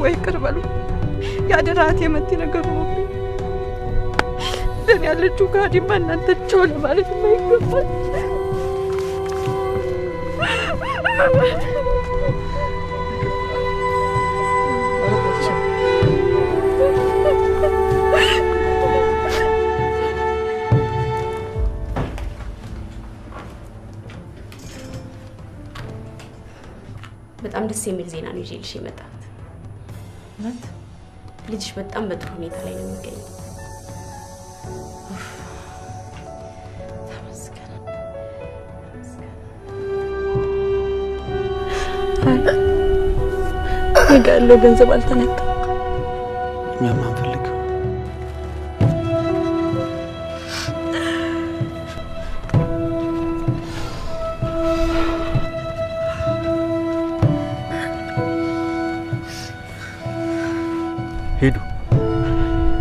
ወይ ይቅር በሉ። የአደራት የመቲ ነገር ሆኖብኝ እንደኔ ያለችው ከሃዲማ እናንተ ቸው ለማለት የማይገባል። በጣም ደስ የሚል ዜና ነው ይዤልሽ የመጣሁት። እውነት ልጅሽ በጣም በጥሩ ሁኔታ ላይ ነው የሚገኘው። ተመስገን። እኔ ጋ ያለው ገንዘብ አልተነካም። እኛም አንፈልግም። ሂዱ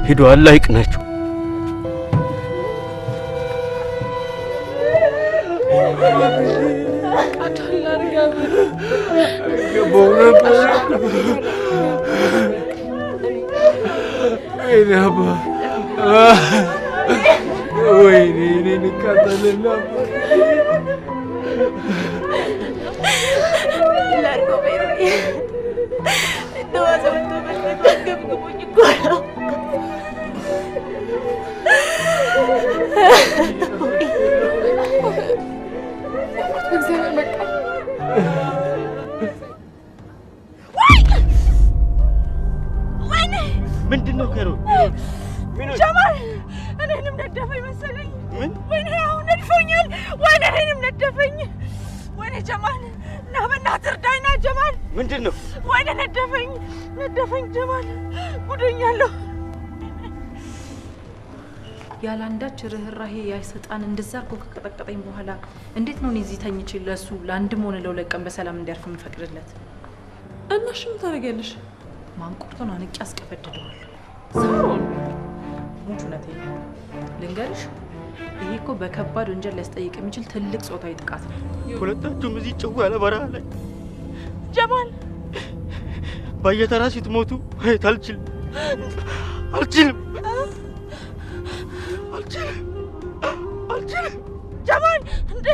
ሂዱ፣ አላህ ይቅናችሁ። ወይኔ አባ፣ ወይኔ እኔን እቃጠልና ላድርገው በይሩኝ እንደው አዘመቶ ገብግቦኝ እኮ ነው። እግዚአብሔር በቃ ምንድን ነው ከሮ? ጀማል እኔንም ነደፈኝ መሰለኝ። ምን? ወይኔ አሁን ነድፎኛል። ወይኔ እኔንም ነደፈኝ። ወይኔ ጀማል ና በእናትህ እርዳኝ። ና ጀማል። ምንድን ነው? ወይኔ ነደፈኝ ነደፈኝ ጀማል፣ ጉደኛለሁ። ያለ አንዳች ርህራሄ ያ ሰይጣን እንደዛ አድርጎ ከቀጠቀጠኝ በኋላ እንዴት ነው እኔ እዚህ ተኝቼ ለእሱ ለአንድም ሆነ ለሁለት ቀን በሰላም እንዲያርፍ የምፈቅድለት? እና እሺ ምን ታደርጊያለሽ? ማንቁርቱን አንቄ አስቀፈድደዋለሁ። ሳሮን ሙች እውነቴን ነው ልንገርሽ፣ ይሄ እኮ በከባድ ወንጀል ሊያስጠይቅ የሚችል ትልቅ ጾታዊ ጥቃት ነው። ሁለታችሁም እዚህ ጭው ያለ በረሃ ላይ ጀማል በየተራ ስትሞቱ ማየት አልችልም አልችልም አልችልም አልችልም። ጀማል እንዴ!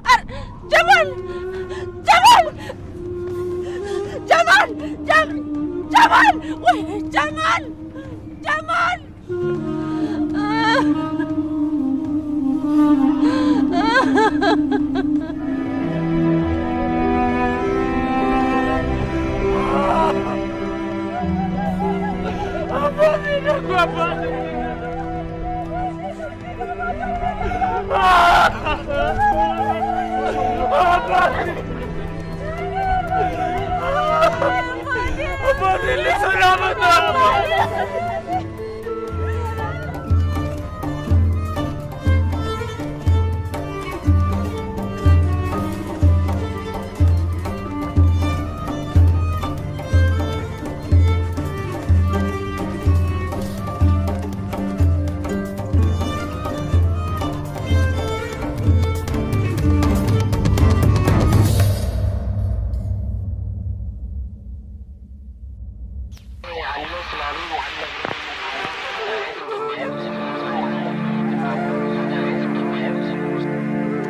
ኧረ ጀማል ጀማል ጀማል ጀማል ወይኔ ጀማል ጀማል አባቴ ደጉ አባቴ አባቴ ልሰናበት አባቴ።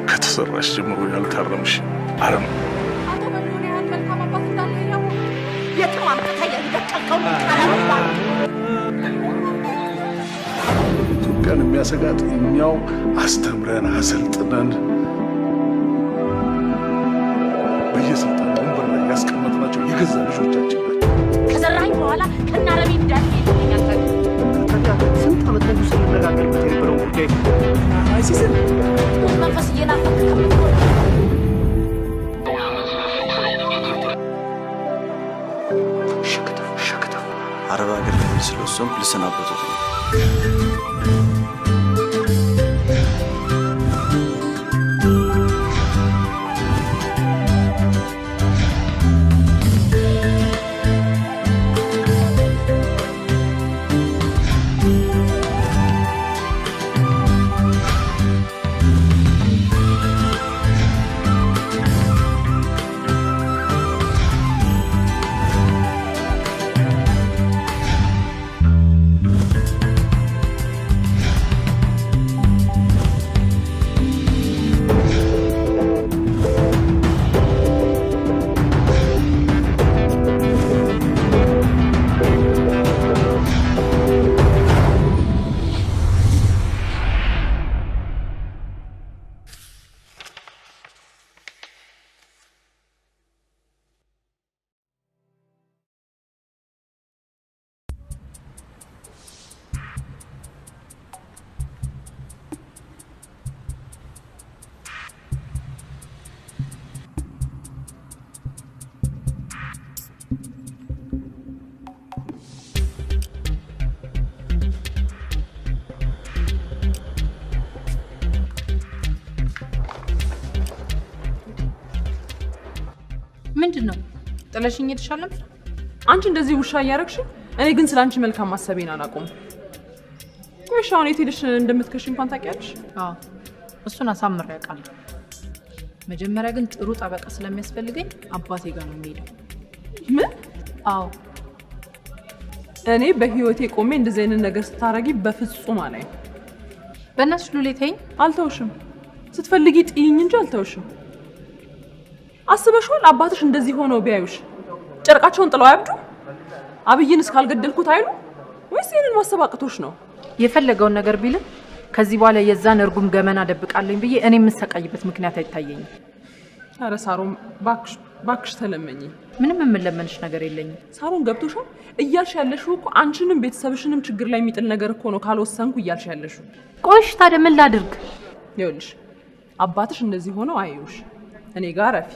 ከተሰራሽ ጀምሮ ያልታረምሽ አረም አቶ በሪሁን ያህል መልካም አባት እንዳለ ያወቅ የትም አምጥተህ የደቀልከውን ቃል ኢትዮጵያን የሚያሰጋት እኛው አስተምረን አሰልጥነን በየስልጣን ወንበር ላይ ያስቀመጥናቸው የገዛ ልጆቻችን ናቸው። ከዘራኝ በኋላ ከናረሚ እንዳለ ይለኛል። ታዲያ ስንት ዓመት ሙሉ ስንነጋገርበት የነበረውን ጉዳይ አይሲስን መንፈስ እየናፈቅ ከምትሆን አረብ ሀገር ለመሄድ ስለወሰንኩ ልሰናበቶት ነው። ምንድን ነው ጥለሽኝ ሄደሻል? አንቺ እንደዚህ ውሻ እያረግሽ፣ እኔ ግን ስለ አንቺ መልካም ማሰቤን አላቆም። ቆይ እሺ፣ አሁን የት ሄደሽ እንደምትከሽ እንኳን ታውቂያለሽ? አዎ፣ እሱን አሳምሬ አውቃለሁ። መጀመሪያ ግን ጥሩ ጠበቃ ስለሚያስፈልገኝ አባቴ ጋር ነው የምሄደው። ምን? አዎ። እኔ በህይወቴ ቆሜ እንደዚህ አይነት ነገር ስታረጊ በፍጹም አላይም። በእናትሽ ሉሌ ተይኝ። አልተውሽም። ስትፈልጊ ጥይኝ እንጂ አልተውሽም። አስበሽዋል? አባትሽ እንደዚህ ሆነው ቢያዩሽ ጨርቃቸውን ጥለው አያብዱ? አብይን እስካልገደልኩት አይሉ? ወይስ ይህንን ማሰብ አቅቶሽ ነው? የፈለገውን ነገር ቢልም ከዚህ በኋላ የዛን እርጉም ገመና ደብቃለኝ ብዬ እኔ የምሰቃይበት ምክንያት አይታየኝም። ኧረ ሳሮን እባክሽ እባክሽ ተለመኝ። ምንም የምለመንሽ ነገር የለኝም። ሳሮን ገብቶሻል? እያልሽ ያለሽው እኮ አንቺንም ቤተሰብሽንም ችግር ላይ የሚጥል ነገር እኮ ነው ካልወሰንኩ እያልሽ ያለሽው። ቆይሽ ታዲያ ምን ላድርግ? ይኸውልሽ አባትሽ እንደዚህ ሆነው አዩሽ። እኔ ጋር ረፊ፣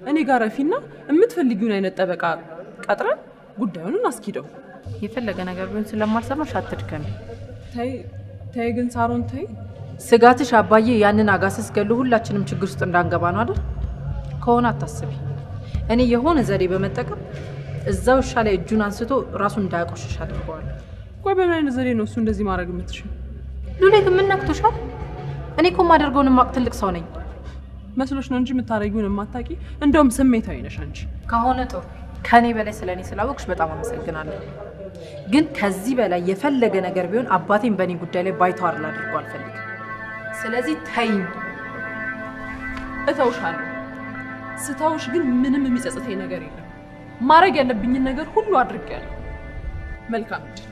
እኔ ጋር ረፊና የምትፈልጊውን አይነት ጠበቃ ቀጥረን ጉዳዩን እናስኪደው። የፈለገ ነገር ቢሆን ስለማልሰማሽ አትድከሚ። ተይ ተይ ግን ሳሮን ተይ። ስጋትሽ አባዬ ያንን አጋሰስ ገሎ ሁላችንም ችግር ውስጥ እንዳንገባ ነው አይደል? ከሆነ አታስቢ። እኔ የሆነ ዘዴ በመጠቀም እዛ ውሻ ላይ እጁን አንስቶ ራሱን እንዳያቆሽሽ አድርገዋለሁ። ቆይ በምን አይነት ዘዴ ነው እሱ እንደዚህ ማድረግ የምትችይው? ሉሌ ግን ምን ነክቶሻል? እኔ እኮ የማደርገውን የማውቅ ትልቅ ሰው ነኝ። መስሎሽ ነው እንጂ የምታደርጊውን የማታውቂ። እንደውም ስሜታዊ ነሽ አንቺ። ከሆነ ጥሩ። ከኔ በላይ ስለ እኔ ስላወቅሽ በጣም አመሰግናለሁ። ግን ከዚህ በላይ የፈለገ ነገር ቢሆን አባቴን በእኔ ጉዳይ ላይ ባይተዋር ላደርገው አልፈልግም። ስለዚህ ተይኝ። እተውሻለሁ። ስተውሽ ግን ምንም የሚጸጽተኝ ነገር የለም። ማድረግ ያለብኝን ነገር ሁሉ አድርጌያለሁ። መልካም እድል።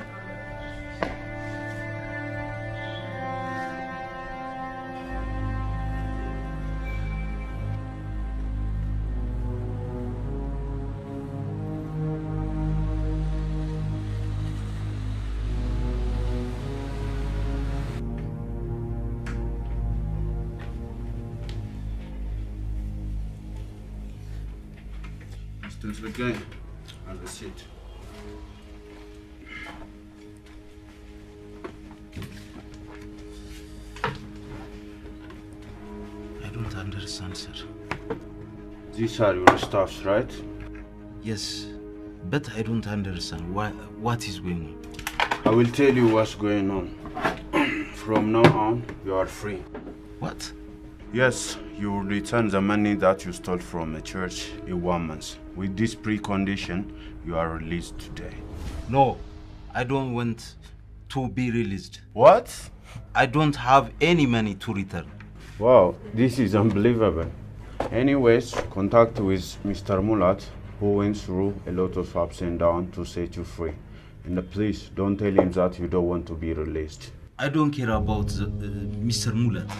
Mr. Begay, have a seat. I don't understand, sir. These are your staffs, right? Yes, but I don't understand what is going on. I will tell you what's going on. From now on, you are free. What? Yes, you will return the money that you stole from the church in 1 month. With this precondition, you are released today. No, I don't want to be released. What? I don't have any money to return. Wow, this is unbelievable. Anyways, contact with Mr. Mulat, who went through a lot of ups and downs to set you free. And please, don't tell him that you don't want to be released. I don't care about Mr. Mulat.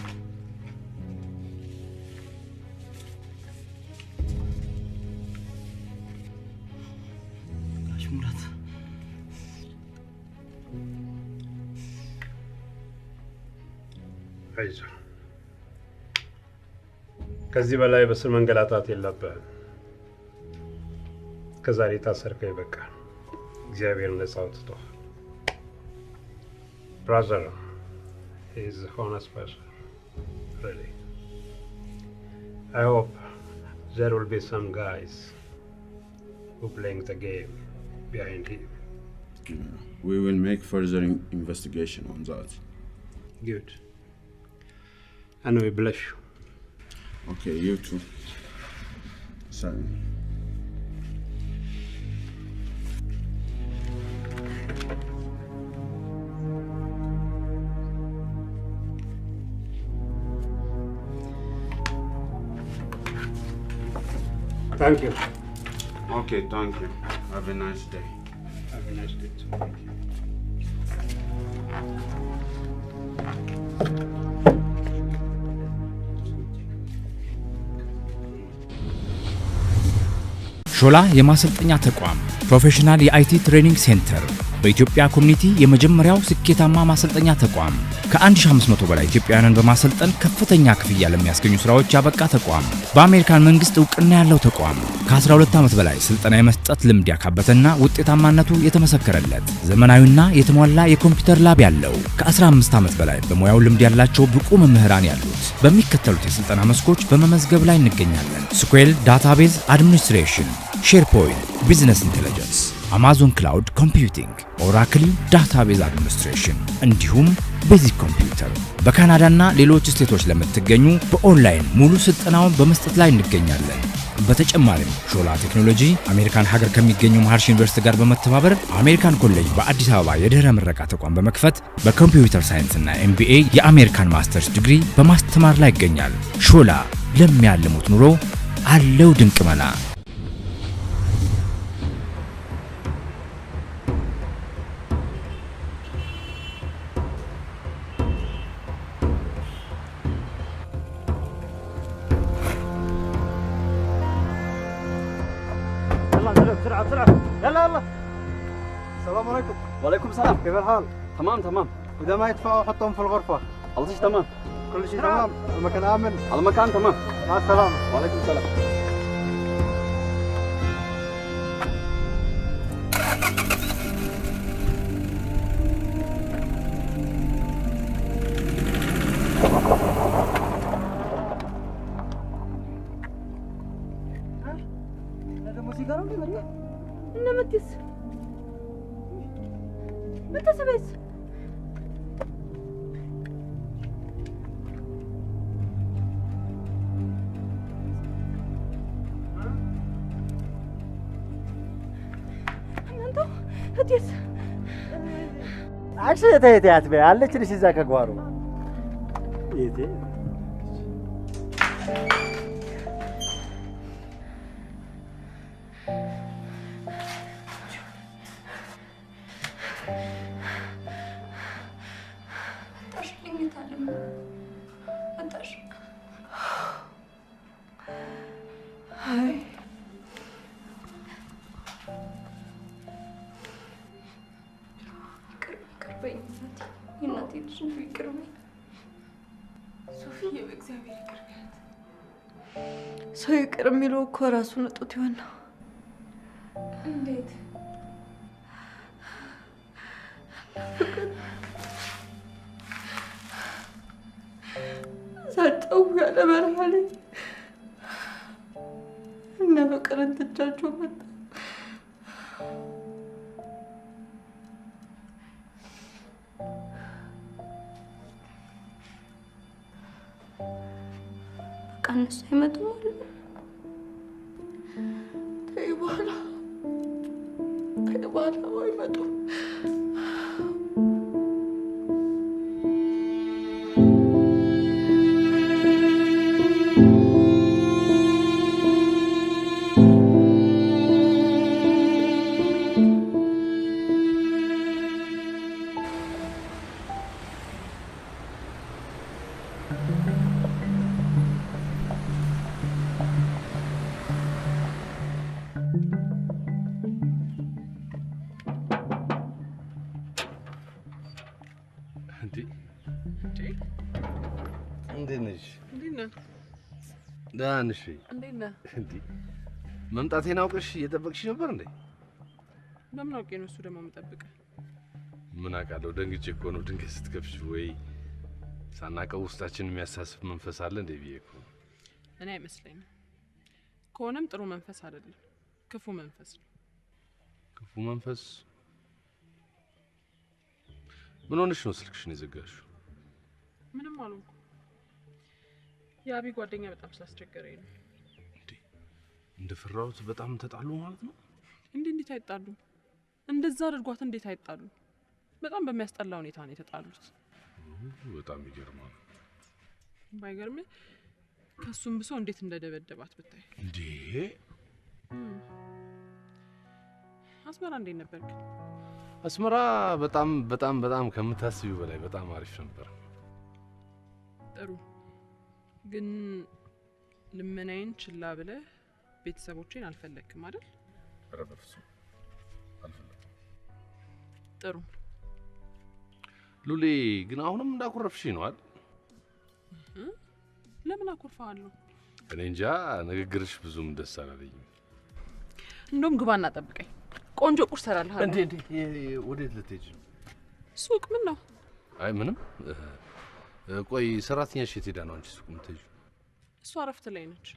Mulat. አይዞህ፣ ከዚህ በላይ በስር መንገላታት የለብህም። ከዛሬ ታሰርከው ይበቃል። እግዚአብሔር ነፃ አውጥቶሃል። Brother is honest person, really. I hope there will be some guys who playing the game behind him. We will make further investigation on that. Good. And we bless you. Okay, you too. Sorry. Thank you. Okay, thank you. Have a nice day. Have a nice day too. Thank you. ሾላ የማሰልጠኛ ተቋም professional የ IT training center በኢትዮጵያ community የመጀመሪያው ስኬታማ ማሰልጠኛ ተቋም፣ ከ1500 በላይ ኢትዮጵያውያንን በማሰልጠን ከፍተኛ ክፍያ ለሚያስገኙ ስራዎች ያበቃ ተቋም፣ በአሜሪካን መንግስት እውቅና ያለው ተቋም፣ ከ12 ዓመት በላይ ስልጠና የመስጠት ልምድ ያካበተና ውጤታማነቱ የተመሰከረለት፣ ዘመናዊና የተሟላ የኮምፒውተር lab ያለው፣ ከ15 ዓመት በላይ በሙያው ልምድ ያላቸው ብቁ መምህራን ያሉት፣ በሚከተሉት የስልጠና መስኮች በመመዝገብ ላይ እንገኛለን። SQL database administration፣ SharePoint፣ business intelligence፣ Amazon cloud computing፣ Oracle database administration እንዲሁም basic computer። በካናዳና ሌሎች ስቴቶች ለምትገኙ በኦንላይን ሙሉ ስልጠናውን በመስጠት ላይ እንገኛለን። በተጨማሪም ሾላ ቴክኖሎጂ አሜሪካን ሀገር ከሚገኘው መሀርሺ ዩኒቨርሲቲ ጋር በመተባበር አሜሪካን ኮሌጅ በአዲስ አበባ የድህረ ምረቃ ተቋም በመክፈት በ computer science ና MBA የአሜሪካን ማስተርስ ዲግሪ በማስተማር ላይ ይገኛል። ሾላ ለሚያልሙት ኑሮ አለው ድንቅ መላ። يلا بسرعة بسرعة، يلا يلا. السلام عليكم. وعليكم السلام. كيف الحال؟ تمام تمام. إذا ما يدفعوا حطهم في الغرفة. كل شيء تمام. كل شيء تمام، المكان آمن. المكان تمام. مع السلامة. وعليكم السلام. እነመቲስ መታሰቢያስ እናንተው እህቴስ አንቺ ተይ አትበይ አለችልሽ እዛ ከጓሮ እህቴ። ሰው ይቅር የሚለው እኮ ራሱን እጦት ይሆን ነው። እንዴት? ሳጨው ያለ በረሃ ላይ እነ ፍቅርን ትቻቸው መጣ። በቃ እነሱ አይመጡም አሉ። ተይ በኋላ ተይ በኋላ አይመጡም። እንዴት ነሽ? እንዴት ነህ? ደህና ነሽ? እንዴት ነህ? እንዴ መምጣቴን አውቀሽ እየጠበቅሽ ነበር እንዴ? በምን አውቄ ነው እሱ ደግሞ የምጠብቅህ? ምን አውቃለሁ፣ ደንግጬ እኮ ነው። ድንገት ስትከፍሽ ወይ ሳናውቀው ውስጣችን የሚያሳስብ መንፈስ አለ እንዴ ብዬ እኮ ነው። እኔ አይመስለኝም። ከሆነም ጥሩ መንፈስ አይደለም፣ ክፉ መንፈስ ነው። ክፉ መንፈስ? ምን ሆነሽ ነው ስልክሽን የዘጋሽው? ምንም አልሆንኩም። የአቢ ጓደኛ በጣም ስላስቸገረኝ ነው። እንዴ እንደፈራሁት በጣም ተጣሉ ማለት ነው? እንዴ እንዴት አይጣሉም? እንደዛ አድርጓት እንዴት አይጣሉም? በጣም በሚያስጠላ ሁኔታ ነው የተጣሉት። በጣም ይገርማል። ባይገርም ከሱም ብሶ እንዴት እንደደበደባት ብታይ። እንዴ አስመራ እንዴት ነበር ግን? አስመራ በጣም በጣም በጣም ከምታስቢው በላይ በጣም አሪፍ ነበር። ጥሩ ግን ልመናዬን ችላ ብለህ ቤተሰቦቼን አልፈለክም አይደል? ኧረ በፍፁም አልፈለኩም። ጥሩ። ሉሌ ግን አሁንም እንዳኮረፍሽ ነው አይደል? ለምን አኮርፋለሁ? እኔ እንጃ፣ ንግግርሽ ብዙም ደስ አላለኝም። እንደውም ግባና ጠብቀኝ፣ ቆንጆ ቁርስ እሰራልሃለሁ። እንዴ እንዴ፣ ወዴት ልትሄጂ ነው? ሱቅ። ምን ነው? አይ ምንም። ቆይ ሰራተኛሽ የት ሄዳ ነው አንቺ ሱቅ የምትሄጂው? እሷ እረፍት ላይ ነች።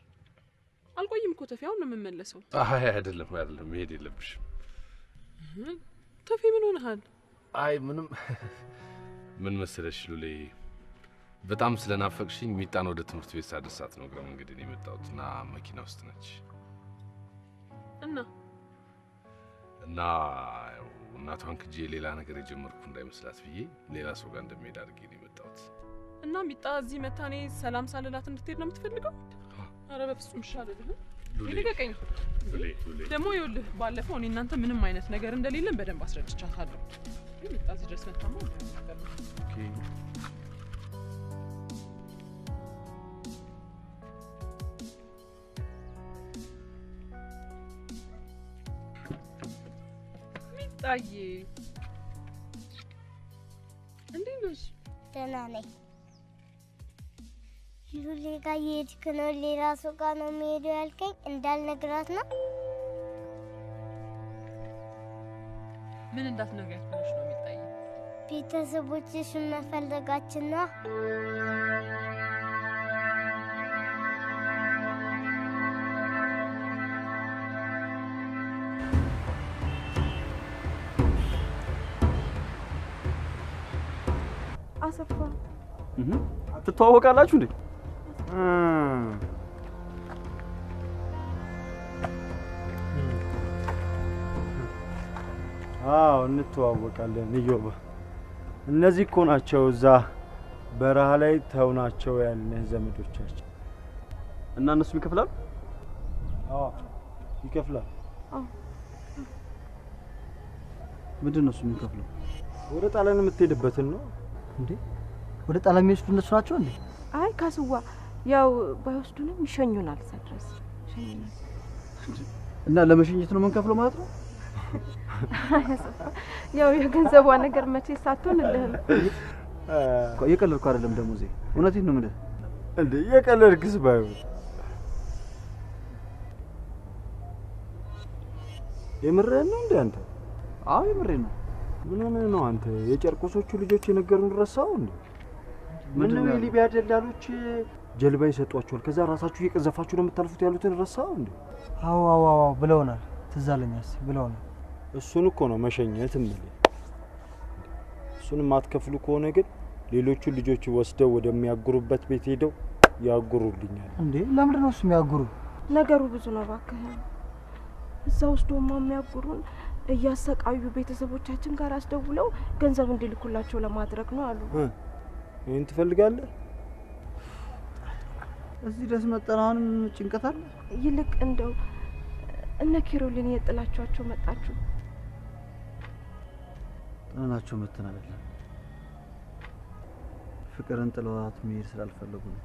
አልቆይም እኮ ተፌ፣ አሁን ነው የምመለሰው። አይ አይደለም አይደለም፣ መሄድ የለብሽም። ተፌ ምን ሆነሃል? አይ ምንም። ምን መሰለሽ ሉሌ፣ በጣም ስለናፈቅሽኝ ሚጣን ወደ ትምህርት ቤት ሳደርሳት ነው እግረ መንገዴን የመጣሁት እና መኪና ውስጥ ነች እና እናቷን ክጄ ሌላ ነገር የጀመርኩ እንዳይመስላት ብዬ ሌላ ሰው ጋር እንደሚሄድ አድርጌ ነው የመጣሁት። እና ሚጣ እዚህ መታ እኔ ሰላም ሳልላት እንድትሄድ ነው የምትፈልገው? ኧረ በፍጹም እሺ አልልህም። ልቀቀኝ። ደግሞ ይኸውልህ ባለፈው እኔ እናንተ ምንም አይነት ነገር እንደሌለን በደንብ አስረድቻታለሁ። ሚጣ እዚህ ድረስ መታማ okay። ሚጣዬ እንዴት ነሽ? ደህና ነኝ። ሉሌ ጋር እየሄድክ ነው? ሌላ ሰው ጋር ነው የሚሄደው ያልከኝ እንዳልነግራት ነው? ምን እንዳትነግሪያት ብለሽ ነው ሚጣዬ? ቤተሰቦችሽን መፈለጋችን ነው። አሰፋ ትተዋወቃላችሁ እንዴ? አዎ እንተዋወቃለን። እዮብ እነዚህ እኮ ናቸው እዛ በረሃ ላይ ተውናቸው ያልንህ ዘመዶቻችን። እና እነሱም ይከፍላሉ? አዎ ይከፍላል። ምንድን ነው እሱ የሚከፍለው? ወደ ጣሊያን የምትሄድበትን ነው እንዴ? ወደ ጣሊያን የሚወስዱ እነሱ ናቸው እንዴ? አይ ካስዋ ያው ባይወስዱንም ይሸኙናል፣ እዛ ድረስ ይሸኙናል። እና ለመሸኘት ነው የምንከፍለው ማለት ነው? ያው የገንዘቧ ነገር መቼ ሳትሆንልህም። እየቀለድኩ አይደለም ደሞዜ፣ እውነቴን ነው የምልህ። እንዴ እየቀለድክስ ባይሆን የምርህን ነው እንዴ አንተ? አዎ የምሬን ነው። ምን ሆነህ ነው አንተ? የጨርቆሶቹ ልጆች የነገሩን ረሳው እንዴ? ምነው የሊቢያ ደላሎች ጀልባ ይሰጧቸዋል፣ ከዛ ራሳችሁ እየቀዘፋችሁ ነው የምታልፉት ያሉትን ረሳው እንዴ? አዎ አዎ አዎ ብለውናል፣ ትዝ አለኝ ብለውናል። እሱን እኮ ነው መሸኘት የምልህ። እሱን የማትከፍሉ ከሆነ ግን ሌሎቹን ልጆች ወስደው ወደሚያጉሩበት ቤት ሄደው ያጉሩልኛል። እንዴ ለምንድን ነው እሱ የሚያጉሩ? ነገሩ ብዙ ነው እባክህ። እዛ ወስዶማ የሚያጉሩን እያሰቃዩ ቤተሰቦቻችን ጋር አስደውለው ገንዘብ እንዲልኩላቸው ለማድረግ ነው አሉ። ይሄን ትፈልጋለህ? እዚህ ድረስ መጠን አሁንም ጭንቀት አለ። ይልቅ እንደው እነ ኪሮሊን የጥላችኋቸው መጣችሁ? ጥለናቸው መተን አይደለም፣ ፍቅርን ጥለዋት መሄድ ስላልፈለጉ ነው።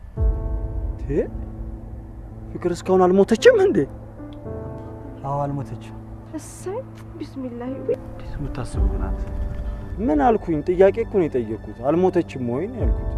ፍቅር እስካሁን አልሞተችም እንዴ? አዎ አልሞተችም። እሰይ ቢስሚላህ። እንዴት የምታስበው ግን አንተ? ምን አልኩኝ? ጥያቄ እኮ ነው የጠየቅኩት። አልሞተችም ወይ ነው ያልኩት።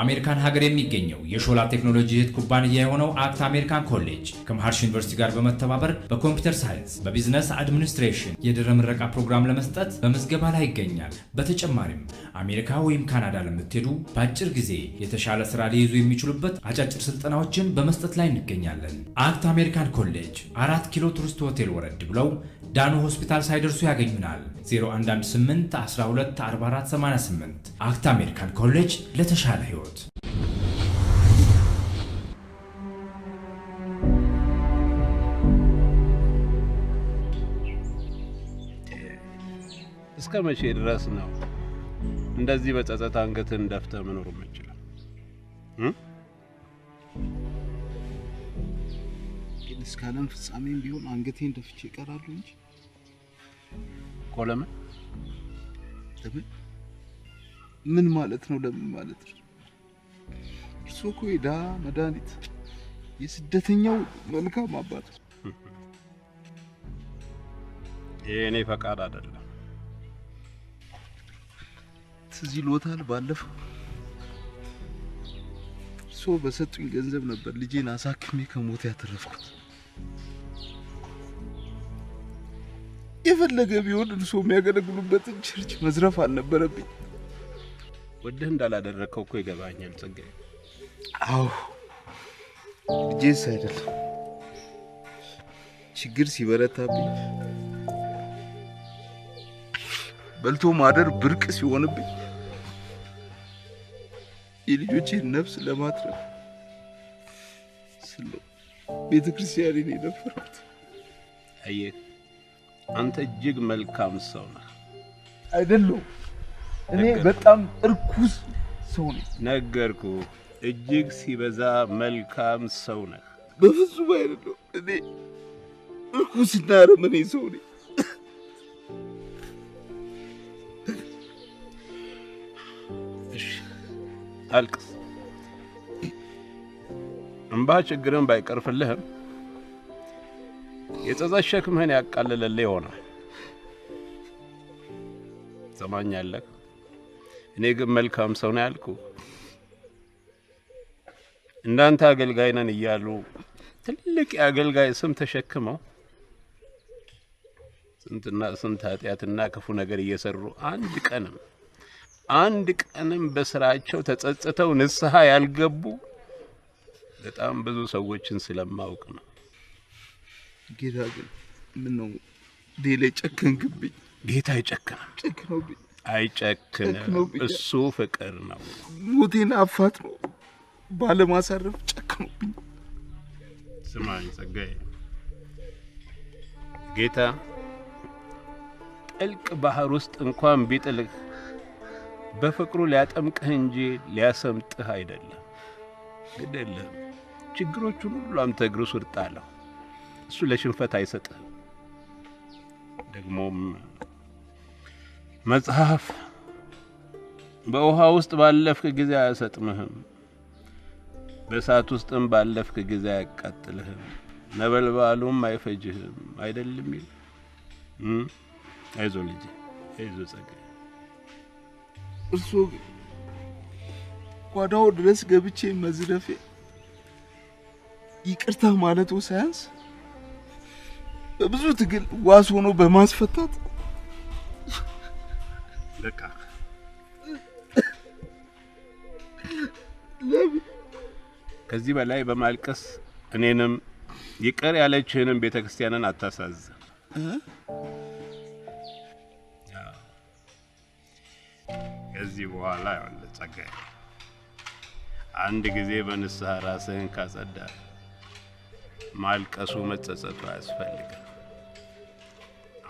አሜሪካን ሀገር የሚገኘው የሾላ ቴክኖሎጂ እህት ኩባንያ የሆነው አክት አሜሪካን ኮሌጅ ከመሃርሽ ዩኒቨርሲቲ ጋር በመተባበር በ computer science፣ በ business administration የድህረ ምረቃ ፕሮግራም ለመስጠት በምዝገባ ላይ ይገኛል። በተጨማሪም አሜሪካ ወይም ካናዳ ለምትሄዱ በአጭር ጊዜ የተሻለ ስራ ሊይዙ የሚችሉበት አጫጭር ስልጠናዎችን በመስጠት ላይ እንገኛለን። አክት አሜሪካን ኮሌጅ 4 ኪሎ ቱሪስት ሆቴል ወረድ ብለው ዳኑ ሆስፒታል ሳይደርሱ ያገኙናል። 0118 12 44 88 አክት አሜሪካን ኮሌጅ ለተሻለ ህይወት። እስከ መቼ ድረስ ነው እንደዚህ በጸጸት አንገትህን ደፍተህ መኖር የምችለው? ግን እስከ ዓለም ፍጻሜም ቢሆን አንገቴን ደፍቼ እቀራለሁ እንጂ እኮ። ለምን ለምን ምን ማለት ነው? ለምን ማለት ነው? እርሶ እኮ የድሀ መድኃኒት፣ የስደተኛው መልካም አባት። ይሄ እኔ ፈቃድ አይደለም። ትዝ ይሎታል ባለፈው እርስዎ በሰጡኝ ገንዘብ ነበር ልጄን አሳክሜ ከሞት ያተረፍኩት። የፈለገ ቢሆን እርስዎ የሚያገለግሉበትን church መዝረፍ አልነበረብኝ። ወደህ እንዳላደረከው እኮ ይገባኛል ጸጋዬ። አዎ ልጄስ አይደለም ችግር ሲበረታብኝ በልቶ ማደር ብርቅ ሲሆንብኝ የልጆቼን ነፍስ ለማትረፍ ስለ ቤተክርስቲያኔን የደፈርኩት። አየህ አንተ እጅግ መልካም ሰው ነህ። አይደለሁም። እኔ በጣም እርኩስ ሰው ነኝ። ነገርኩህ፣ እጅግ ሲበዛ መልካም ሰው ነህ። በፍጹም አይደለሁም። እኔ እርኩስና አረመኔ ሰው ነኝ። እሺ አልቅስ። እንባ ችግርን ባይቀርፍልህም የጸጸት ሸክምህን ያቃልልልህ ይሆናል። ትሰማኛለህ? እኔ ግን መልካም ሰው ነኝ ያልኩህ እንዳንተ አገልጋይ ነን እያሉ ትልቅ የአገልጋይ ስም ተሸክመው ስንትና ስንት ኃጢአትና ክፉ ነገር እየሰሩ አንድ ቀንም በስራቸው ተጸጽተው ንስሐ ያልገቡ በጣም ብዙ ሰዎችን ስለማውቅ ነው። ጌታ ግን ምነው እኔ ላይ ጨከንክብኝ? ጌታ አይጨክንም። ጨክኖብኝ አይጨክንም። እሱ ፍቅር ነው። ሞቴን አፋጥኖ ባለማሳረፍ ጨክኖብኝ። ስማኝ ጸጋዬ፣ ጌታ ጥልቅ ባህር ውስጥ እንኳን ቢጥልህ በፍቅሩ ሊያጠምቅህ እንጂ ሊያሰምጥህ አይደለም። ግድ የለህም፣ ችግሮቹን ሁሉ አንተ እግሩ ስር ጣለው። እሱ ለሽንፈት አይሰጥህም። ደግሞም መጽሐፍ በውሃ ውስጥ ባለፍክ ጊዜ አያሰጥምህም፣ በእሳት ውስጥም ባለፍክ ጊዜ አያቃጥልህም፣ ነበልባሉም አይፈጅህም አይደለም ይል። አይዞህ ልጄ፣ አይዞህ ጸጋዬ። እርስዎ ግን ጓዳው ድረስ ገብቼ መዝረፌ ይቅርታ ማለቱ ሳያንስ በብዙ ትግል ዋስ ሆኖ በማስፈታት በቃ ለምን ከዚህ በላይ በማልቀስ እኔንም ይቅር ያለችህንም ቤተክርስቲያንን አታሳዝን። ከዚህ በኋላ ይኸውልህ ጸጋዬ፣ አንድ ጊዜ በንስሐ ራስህን ካጸዳ ማልቀሱ መጸጸቱ አያስፈልግም።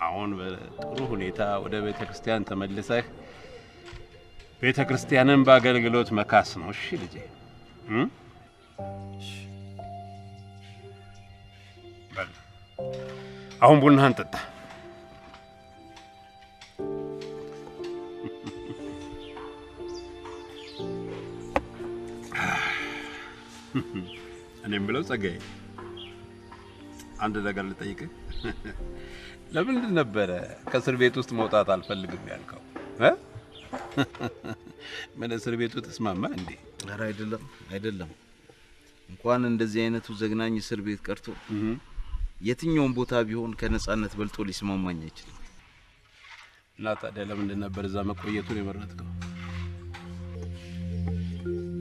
አሁን በጥሩ ሁኔታ ወደ ቤተክርስቲያን ተመልሰህ ቤተክርስቲያንን በአገልግሎት መካስ ነው። እሺ ልጄ? በል አሁን ቡናህን ጠጣ። እኔም ብለው ጸጋዬ፣ አንድ ነገር ልጠይቅህ። ለምንድን ነበረ ከእስር ቤት ውስጥ መውጣት አልፈልግም ያልከው? ምን እስር ቤቱ ተስማማ እንዴ? ኧረ አይደለም አይደለም። እንኳን እንደዚህ አይነቱ ዘግናኝ እስር ቤት ቀርቶ የትኛውም ቦታ ቢሆን ከነጻነት በልጦ ሊስማማኝ አይችልም። እና ታዲያ ለምንድን ነበር እዛ መቆየቱን የመረጥከው?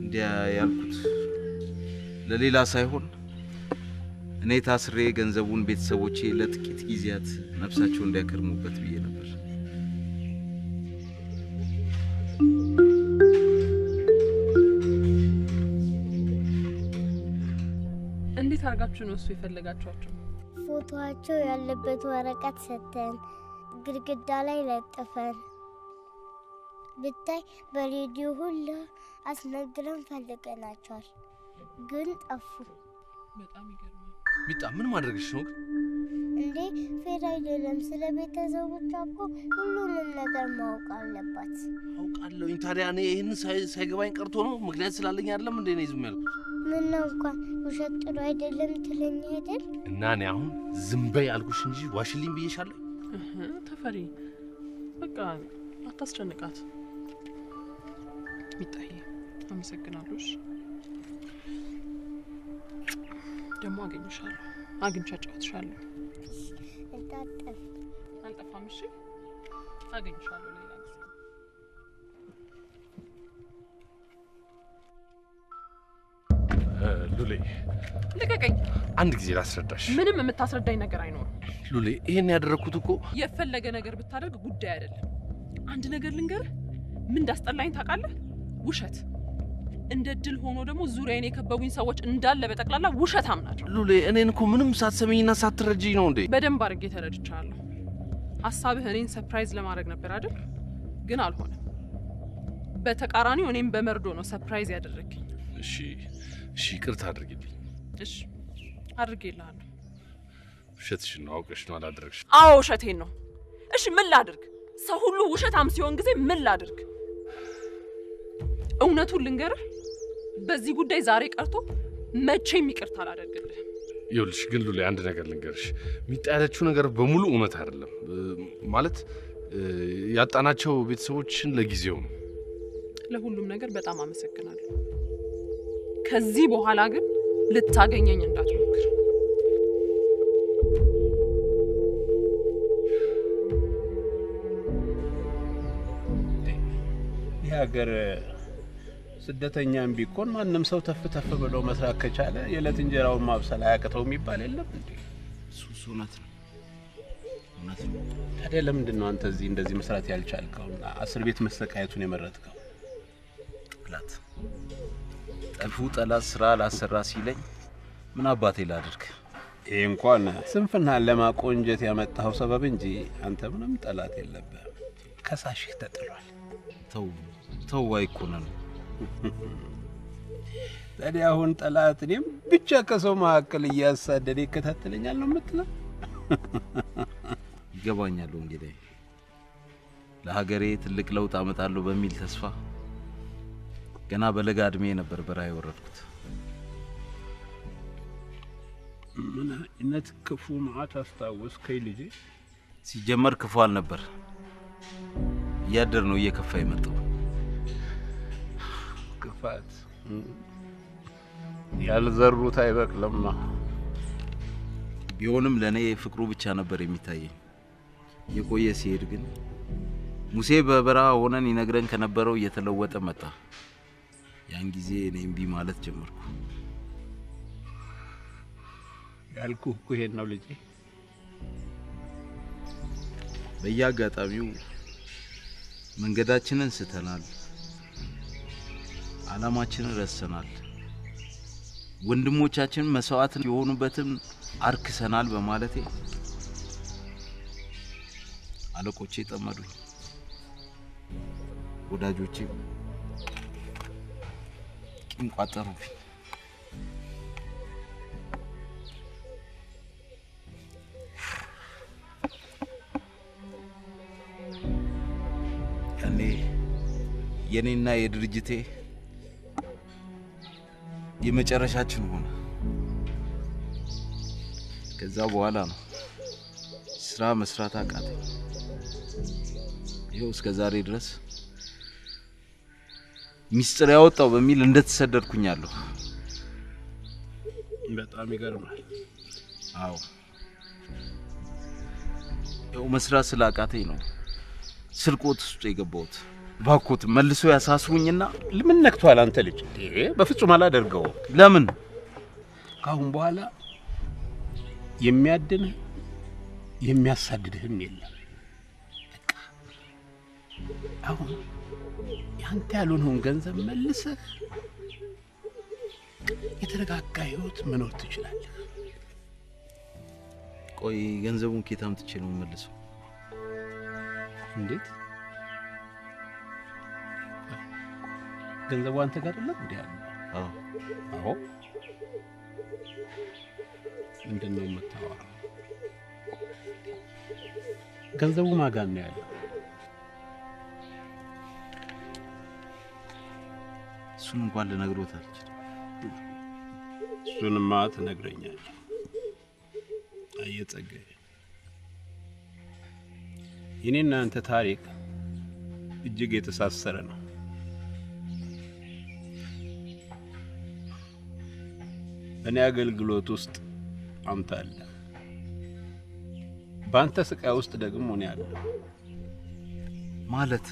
እንዲያ ያልኩት ለሌላ ሳይሆን እኔ ታስሬ ገንዘቡን ቤተሰቦቼ ለጥቂት ጊዜያት ነፍሳቸው እንዲያከርሙበት ብዬ ነበር። እንዴት አድርጋችሁ ነው እሱ የፈለጋችኋቸው? ፎቶአቸው ያለበት ወረቀት ሰተን ግድግዳ ላይ ለጥፈን ብታይ በሬዲዮ ሁሉ አስነግረን ፈልገናቸዋል፣ ግን ጠፉ። በጣም ይገርማል። ሚጣ ምን ማድረግሽ ነው እንዴ? fair አይደለም። ስለ ቤተሰቦቿ እኮ ሁሉንም ነገር ማወቅ አለባት። አውቃለሁኝ። ታዲያ እኔ ይህን ሳይገባኝ ቀርቶ ነው? ምክንያት ስላለኝ አይደለም እንዴ እኔ ዝም ያልኩት? ምን ነው እንኳን ውሸት ጥሩ አይደለም ትለኝ አይደል? እና እኔ አሁን ዝም በይ አልኩሽ እንጂ ዋሽልኝ ብዬሻለሁ። ተፈሪ በቃ አታስጨንቃት። ሚጣዬ አመሰግናለሁ። እሺ ደግሞ አገኝሻለሁ፣ አግኝቼ አጫውትሻለሁ። እንዳጠፍ አልጠፋም። እሺ አገኝሻለሁ ሌላ ጊዜ። ሉሌ ልቀቀኝ። አንድ ጊዜ ላስረዳሽ። ምንም የምታስረዳኝ ነገር አይኖርም። ሉሌ ይሄን ያደረኩት እኮ የፈለገ ነገር ብታደርግ ጉዳይ አይደለም። አንድ ነገር ልንገርህ፣ ምን እንዳስጠላኝ ታውቃለህ? ውሸት። እንደ ድል ሆኖ ደግሞ ዙሪያዬን የከበቡኝ ሰዎች እንዳለ በጠቅላላ ውሸታም ናቸው። ሉሌ እኔን እኮ ምንም ሳትሰሚኝና ሳትረጂኝ ነው እንዴ? በደንብ አድርጌ ተረድቻለሁ። ሀሳብህ እኔን surprise ለማድረግ ነበር አይደል? ግን አልሆነም። በተቃራኒው እኔም በመርዶ ነው surprise ያደረግኝ። እሺ እሺ፣ ይቅርታ አድርጊልኝ። እሺ አድርጌልሃለሁ። ውሸትሽን ነው አውቀሽ ነው አላደረግሽ። አዎ ውሸቴን ነው። እሺ ምን ላድርግ? ሰው ሁሉ ውሸታም ሲሆን ጊዜ ምን ላድርግ? እውነቱን ልንገርህ፣ በዚህ ጉዳይ ዛሬ ቀርቶ መቼም ይቅርታ አላደርግልህም። ይኸውልሽ ግን ሉሌ አንድ ነገር ልንገርሽ፣ ሚጣ ያለችው ነገር በሙሉ እውነት አይደለም። ማለት ያጣናቸው ቤተሰቦችን ለጊዜው ነው። ለሁሉም ነገር በጣም አመሰግናለሁ። ከዚህ በኋላ ግን ልታገኘኝ እንዳትሞክር። ይህ ሀገር ስደተኛም ቢኮን ማንም ሰው ተፍ ተፍ ብሎ መስራት ከቻለ የዕለት እንጀራውን ማብሰል አያቅተው የሚባል የለም እንዴ? እሱ እውነት ነው፣ እውነት ነው። ታዲያ ለምንድን ነው አንተ እዚህ እንደዚህ መስራት ያልቻልከውና እስር ቤት መሰቃየቱን የመረጥከው? ጠላት ጠልፉ ጠላት ስራ ላሰራ ሲለኝ ምን አባቴ ላድርግ? ይሄ እንኳን ስንፍናህን ለማቆንጀት ያመጣኸው ሰበብ እንጂ አንተ ምንም ጠላት የለብህም። ከሳሽህ ተጥሏል። ተው ተው፣ አይኮነን። ታዲያ አሁን ጠላት እኔም ብቻ ከሰው መካከል እያሳደደ ይከታተለኛል ነው የምትለው? ይገባኛል ወንጌላዊ፣ ለሀገሬ ትልቅ ለውጥ አመጣለሁ በሚል ተስፋ ገና በለጋ እድሜ ነበር በረሃ የወረድኩት። ምን አይነት ክፉ መዓት አስታወስከኝ ልጄ። ሲጀመር ክፉ አልነበር፣ እያደር ነው እየከፋ የመጣው። ክፋት ያልዘሩት አይበቅልማ። ቢሆንም ለእኔ ፍቅሩ ብቻ ነበር የሚታየኝ። የቆየ ሲሄድ ግን ሙሴ በበረሃ ሆነን ይነግረን ከነበረው እየተለወጠ መጣ። ያን ጊዜ እኔ እምቢ ማለት ጀመርኩ። ያልኩህ እኮ ይሄን ነው ልጄ። በየአጋጣሚው መንገዳችንን ስተናል፣ ዓላማችንን ረስተናል፣ ወንድሞቻችን መስዋዕት የሆኑበትን አርክሰናል በማለቴ አለቆቼ ጠመዱኝ፣ ወዳጆቼ ቂም ቋጠሩብኝ። ያኔ የኔና የድርጅቴ የመጨረሻችን ሆነ። ከዛ በኋላ ነው ስራ መስራት አቃተኝ። ይኸው እስከ ዛሬ ድረስ ሚስጥር ያወጣው በሚል እንደተሰደድኩኛለሁ። በጣም ይገርማል። አዎ ይኸው መስራት ስላቃተኝ ነው ስርቆት ውስጥ የገባሁት። ባኮት መልሶ ያሳስሩኝና ምን ነክቷል አንተ ልጅ? በፍጹም አላደርገውም። ለምን? ካሁን በኋላ የሚያድንህ የሚያሳድድህም የለም። በቃ አሁን ያንተ ያልሆነውን ገንዘብ መልሰህ የተረጋጋ ህይወት መኖር ትችላለህ። ቆይ ገንዘቡን ከየት አምጥቼ ነው የምመልሰው? እንዴት? ገንዘቡ አንተ ጋር አይደለም እንዴ ያለው? አዎ። አዎ። ምንድን ነው የምታወራው? ገንዘቡ ማን ጋር ነው ያለው? እሱን እንኳን ልነግሮት አልችልም። እሱንማ ትነግረኛለህ። አየህ ጸጋዬ፣ የኔና አንተ ታሪክ እጅግ የተሳሰረ ነው። በእኔ አገልግሎት ውስጥ አንተ አለ፣ በአንተ ስቃይ ውስጥ ደግሞ እኔ አለሁ። ማለት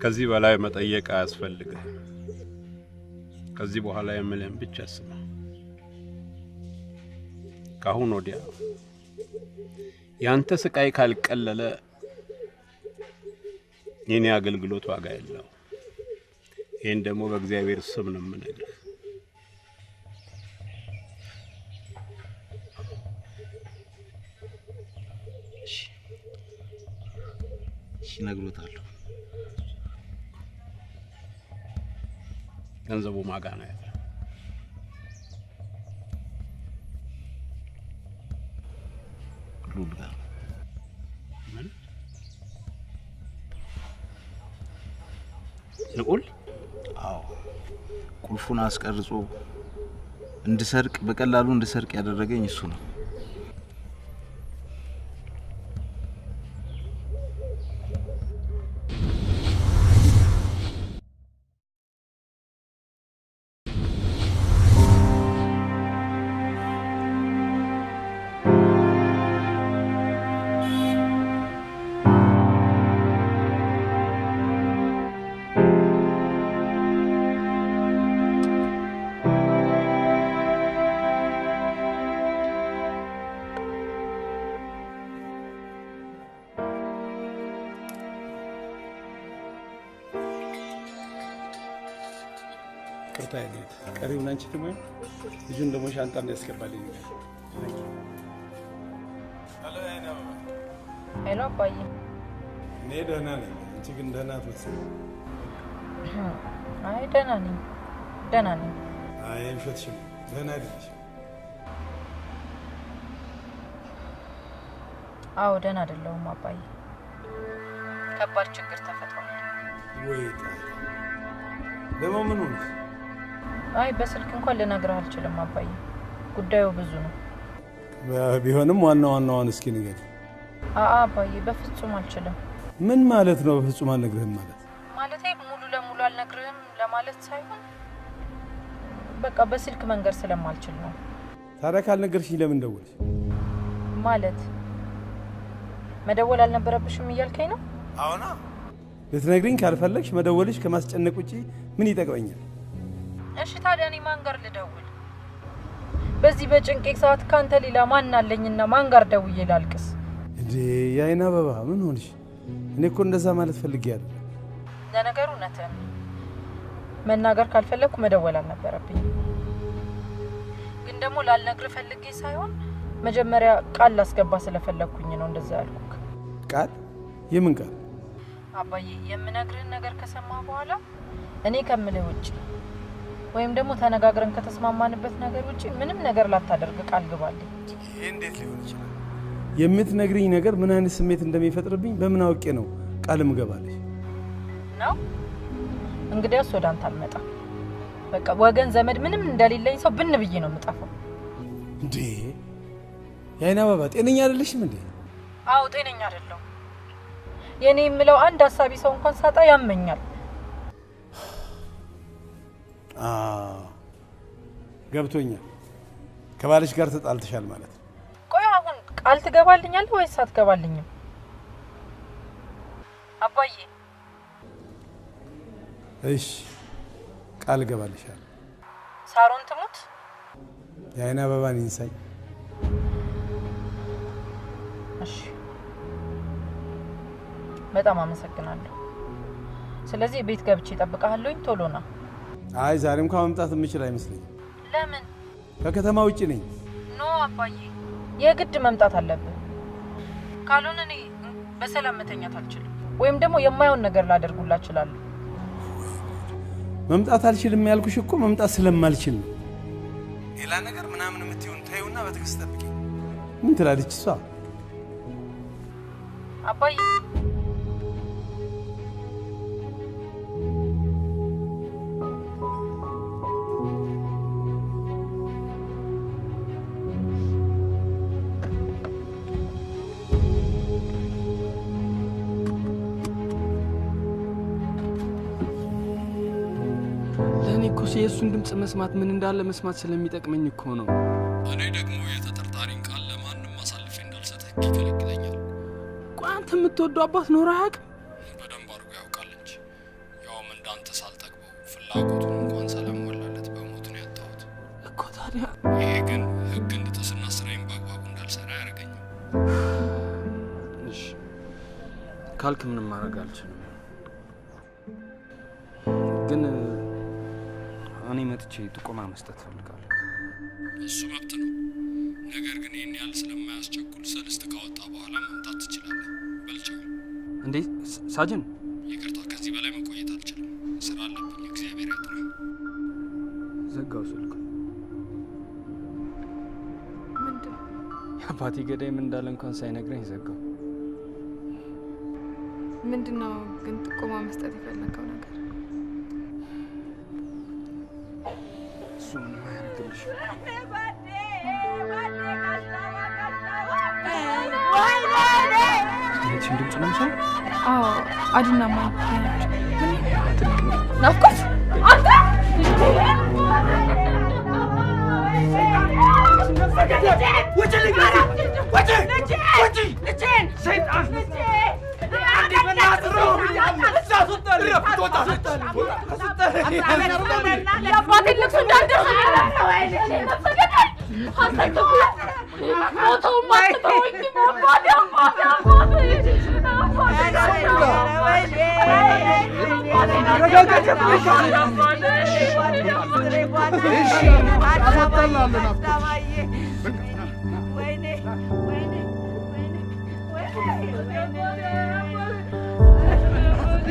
ከዚህ በላይ መጠየቅ አያስፈልግም። ከዚህ በኋላ የምልህን ብቻ ስማ። ከአሁን ወዲያ ያንተ ስቃይ ካልቀለለ የኔ አገልግሎት ዋጋ የለውም። ይሄን ደግሞ በእግዚአብሔር ስም ነው የምነግርህ። እሺ እነግሮታለሁ። ገንዘቡ ማጋ ነው ያለው? ሉል ጋር። ምን? ልዑል? አዎ፣ ቁልፉን አስቀርጾ እንድሰርቅ በቀላሉ እንድሰርቅ ያደረገኝ እሱ ነው። ይቅርታ የኔት፣ ቀሪውን አንቺ ትሞይ፣ ልጁን ደግሞ ሻንጣ እንዲያስገባልኝ ነገር። Hello አባዬ። እኔ ደህና ነኝ፣ አንቺ ግን ደህና አትመስልም። አይ ደህና ነኝ፣ ደህና ነኝ። አይ ውሸትሽን፣ ደህና አይደለሽም። አዎ ደህና አይደለሁም አባዬ። ከባድ ችግር ተፈጥሯል። ወይ ጣጣ! ደግሞ ምን ሆነሽ? አይ በስልክ እንኳን ልነግርህ አልችልም አባዬ፣ ጉዳዩ ብዙ ነው። ቢሆንም ዋና ዋናዋን እስኪ ንገሪኝ። አአ አባዬ በፍጹም አልችልም። ምን ማለት ነው በፍጹም አልነግርህም ማለት? ማለቴ ሙሉ ለሙሉ አልነግርህም ለማለት ሳይሆን በቃ በስልክ መንገር ስለማልችል ነው። ታዲያ ካልነገርሽኝ ለምን ደወልሽ? ማለት መደወል አልነበረብሽም እያልከኝ ነው? አዎና። ልትነግሪኝ ካልፈለግሽ መደወልሽ ከማስጨነቅ ውጪ ምን ይጠቅመኛል? እሺ ታዲያ እኔ ማን ጋር ልደውል? በዚህ በጭንቄ ሰዓት ካንተ ሌላ ማን አለኝና ማን ጋር ደውዬ ላልቅስ? እንዴ የአይን አበባ ምን ሆንሽ? እኔ እኮ እንደዛ ማለት ፈልጌ አይደለም። ለነገሩ እውነትህን ነው። መናገር ካልፈለግኩ መደወል አልነበረብኝም። ግን ደግሞ ላልነግርህ ፈልጌ ሳይሆን መጀመሪያ ቃል ላስገባ ስለፈለግኩኝ ነው እንደዛ ያልኩህ። ቃል? የምን ቃል? አባዬ የምነግርህን ነገር ከሰማህ በኋላ እኔ ከምልህ ውጭ ወይም ደግሞ ተነጋግረን ከተስማማንበት ነገር ውጭ ምንም ነገር ላታደርግ ቃል ግባልኝ። ይሄ እንዴት ሊሆን ይችላል? የምትነግሪኝ ነገር ምን አይነት ስሜት እንደሚፈጥርብኝ በምን አውቄ ነው ቃል ምገባልሽ? ነው እንግዲያውስ ወደ አንተ አልመጣም። በቃ ወገን ዘመድ ምንም እንደሌለኝ ሰው ብን ብዬ ነው የምጠፋው። እንዴ የአይን አበባ ጤነኛ አይደለሽም እንዴ? አዎ ጤነኛ አይደለሁም። የኔ የምለው አንድ አሳቢ ሰው እንኳን ሳጣ ያመኛል። ገብቶኛል። ከባልሽ ጋር ተጣልተሻል ማለት ነው። ቆይ አሁን ቃል ትገባልኛለህ ወይስ አትገባልኝም? አባዬ እሺ ቃል እገባልሻለሁ። ሳሮን ትሙት የአይን አበባን ይንሳኝ። እሺ በጣም አመሰግናለሁ። ስለዚህ ቤት ገብቼ እጠብቅሃለሁኝ። ቶሎ ና። አይ ዛሬ እንኳን መምጣት የምችል አይመስለኝም። ለምን? ከከተማ ውጭ ነኝ። No አባዬ የግድ መምጣት አለብህ። ካልሆነ እኔ በሰላም መተኛት አልችልም፣ ወይም ደግሞ የማይሆን ነገር ላደርጉላ እችላለሁ። መምጣት አልችልም ያልኩሽ እኮ መምጣት ስለማልችል ነው። ሌላ ነገር ምናምን የምትይውን ተይውና በትዕግስት ጠብቂ። ምን ትላለች እሷ? አባዬ እኮ የእሱን ድምፅ መስማት ምን እንዳለ መስማት ስለሚጠቅመኝ እኮ ነው። እኔ ደግሞ የተጠርጣሪን ቃል ለማንም አሳልፌ እንዳልሰጥ ህግ ይከለክለኛል። ቆይ አንተ የምትወደው አባት ኖሮ አያውቅም? በደንብ አድርጎ ያውቃል እንጂ ያውም እንዳንተ ሳልጠግበው ፍላጎቱን እንኳን ሳላሟላለት በሞት ነው ያጣሁት እኮ። ታዲያ ይሄ ግን ህግ እንድጥስና ስራዬን በአግባቡ እንዳልሰራ አያደርገኝም። እሺ ካልክ ምንም ማድረግ አልችልም። ግን እኔ መጥቼ ጥቆማ መስጠት እፈልጋለሁ። እሱ መብት ነው። ነገር ግን ይህን ያህል ስለማያስቸኩል ሰልስት ካወጣ በኋላ መምጣት ትችላለህ። በልቻው። እንዴ ሳጅን፣ ይቅርታ፣ ከዚህ በላይ መቆየት አልችልም። ስራ አለብኝ። እግዚአብሔር ያጥና። ዘጋው ስልኩ። ምንድን የአባቴ ገዳይ ምን እንዳለ እንኳን ሳይነግረኝ ዘጋው። ምንድን ነው ግን ጥቆማ መስጠት የፈለከው ነገር? እሱ ምንም አያደርግልሽም። የእህትሽን ድምፅ ነው የምሰማው? አዎ፣ አድና ማለት ናቸው። ናፍቆት አንተ የአባቴን ልቅሶ እንዳልደርስ ሞተውም አትተወኝም። አባቴ አባቴ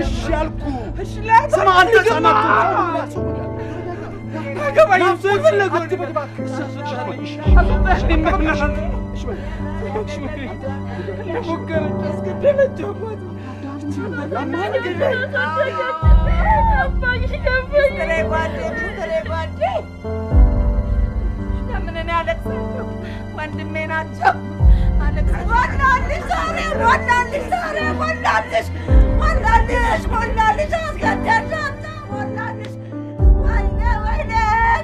እሺ አልኩህ። ስማ አንተ ህፃናት አይገባኝም። ሰው የፈለገውን ሞከረች፣ አስገደለችው። ለምን እኔ አለቅሳለሁ? ወንድሜ ናቸው። ሞላልሽ፣ ዛሬ ሞላልሽ፣ ዛሬ ሞላልሽ፣ ሞላልሽ፣ ሞላልሽ፣ አስገደልሻት፣ ሞላልሽ። ወይኔ ወይኔ፣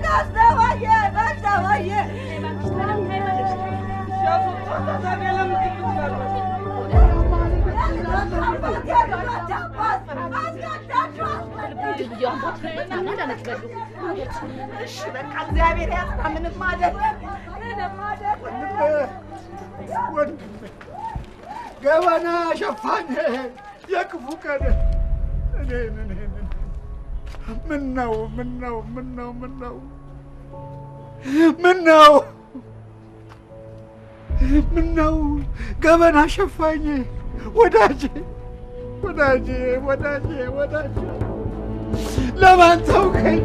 ጋሽ ተባዬ፣ ጋሽ ተባዬ። እሺ በቃ እግዚአብሔር ያጽና። ምንም አይደለም፣ ምንም አይደለም። ወንድሜ ገበና ሸፋኝ የክፉ ቀን እኔን እኔን ምነው ምነው ምነው ምነው ምነው ምነው ገበና ሸፋኝ ወዳጄ ወዳጄ ወዳጄ ወዳጄ ለማን ተውከኝ?